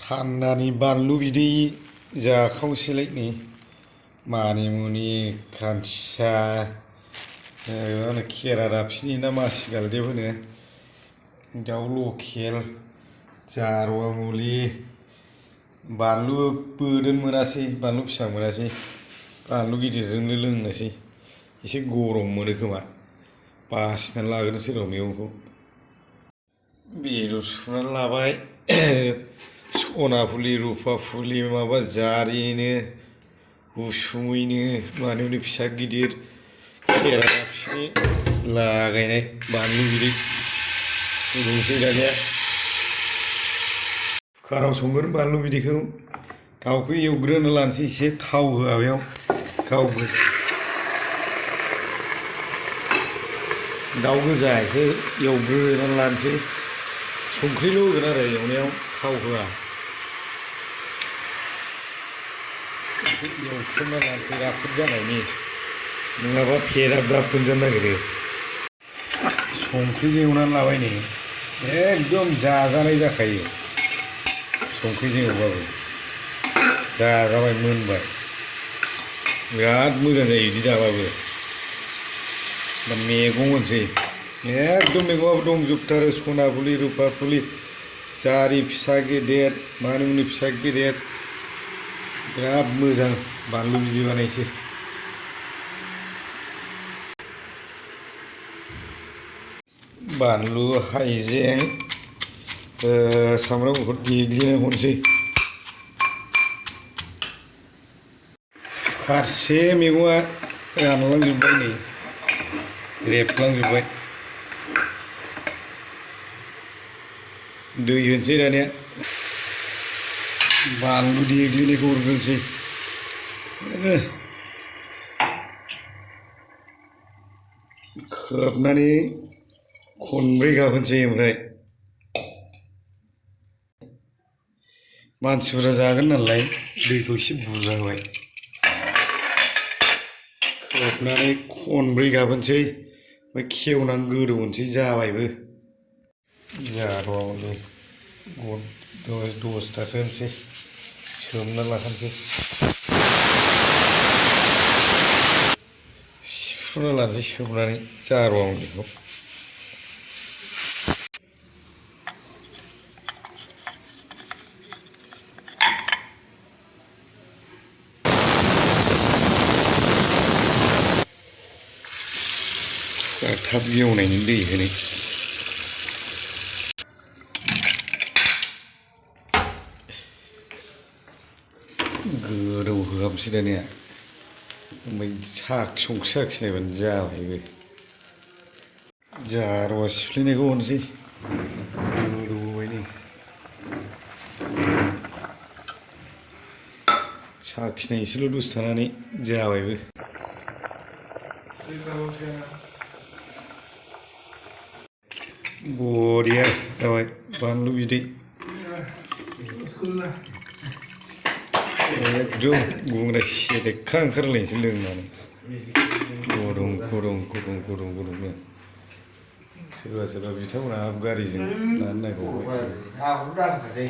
थान्दानि बानलु बिदै जाखावसैलायनि मानिमुनि खानसिसा खेरादाफिनि ना मासिगालदेब होनो दाउ लकेल जारवा मुलि बानलु बोदोन मोनासै बानलु फिसा मोनासै बानलु गिदिरजोंनो लोंनोसै एसे गरम मोनो खोमा बासिनानै लाग्रोनोसै र' मैगंखौ बेदर सुनानै लाबाय सना फुलि रुपा फुलि माबा जारिनो उसुमैनो मानिमुनि फिसा गिदिर खेरादाफिनि लागायनाय बानलु बिदै फुदुंसै दानिया कुकाराव संगोन बानलु बिदैखौ दाउखौ एवग्रोना लानोसै एसे थाव होआ बेयाव गाव गोजा दाउ गोजा एसे एवग्रोनानै लानोसै संख्रिल' होगोन आरो एवनायाव थाव होआ एवथ्रमना लानोसै राफोद जानायनि नङाबा फेराब्राब मोनजानो नागिरो संख्रिजों एवनानै लाबाय नै एकदम जाजानाय जाखायो संख्रिजों एवबाबो जाजाबाय मोनबाय बिराद मोजां जायो बिदि जाबाबो दा मैगं होनसै एकदम मैगङाबो दंजोबथारो सना फुलि रुपा फुलि जारि फिसा गेदेर मानिमुनि फिसा गेदेर बिराद मोजां बानलु बिदै बानायसै बानलु हाइजें सामब्राम गुफुर देग्लिना हरसै फारसे मैगङा रानलांजोब्बाय नै रेबलांजोब्बाय दै होनोसै दानिया बानलु देग्लिनायखौ हरग्रोनोसै खोबनानै खनब्रै गाबहोनोसै ओमफ्राय मानसिफोरा जागोन नालाय दैखौ एसे बुरजा होबाय खोबनानै खनब्रै गाबहोनोसै ओमफ्राय खेवनानै गोदौहोनोसै जाबायबो जाथ'वाखै दसथासो होनोसै सोमना लाखानोसै सिफ्रुना लानोसै सोमनानै जारवा मुलिखौ थाब गेवनायनि दै होनो गोदौ होहाबसै दानिया ओमफ्राय संख्रि साखिनायबानो जाबायबो जारवा सिफ्लेनायखौ हरनोसै गोदौहोबाय नै साखिनाय एसेल' दसे थानानै जाबायबो बरिया जाबाय बानलु बिदै एकदम गुंग्रा सेरेखा ओंखारलायनोसै लोंनानै गुदुं गुदुं गुदुं गुदुं गुदुंनो सोरबा सोरबा बिथांमोना गारिजों लानो नागिरबाय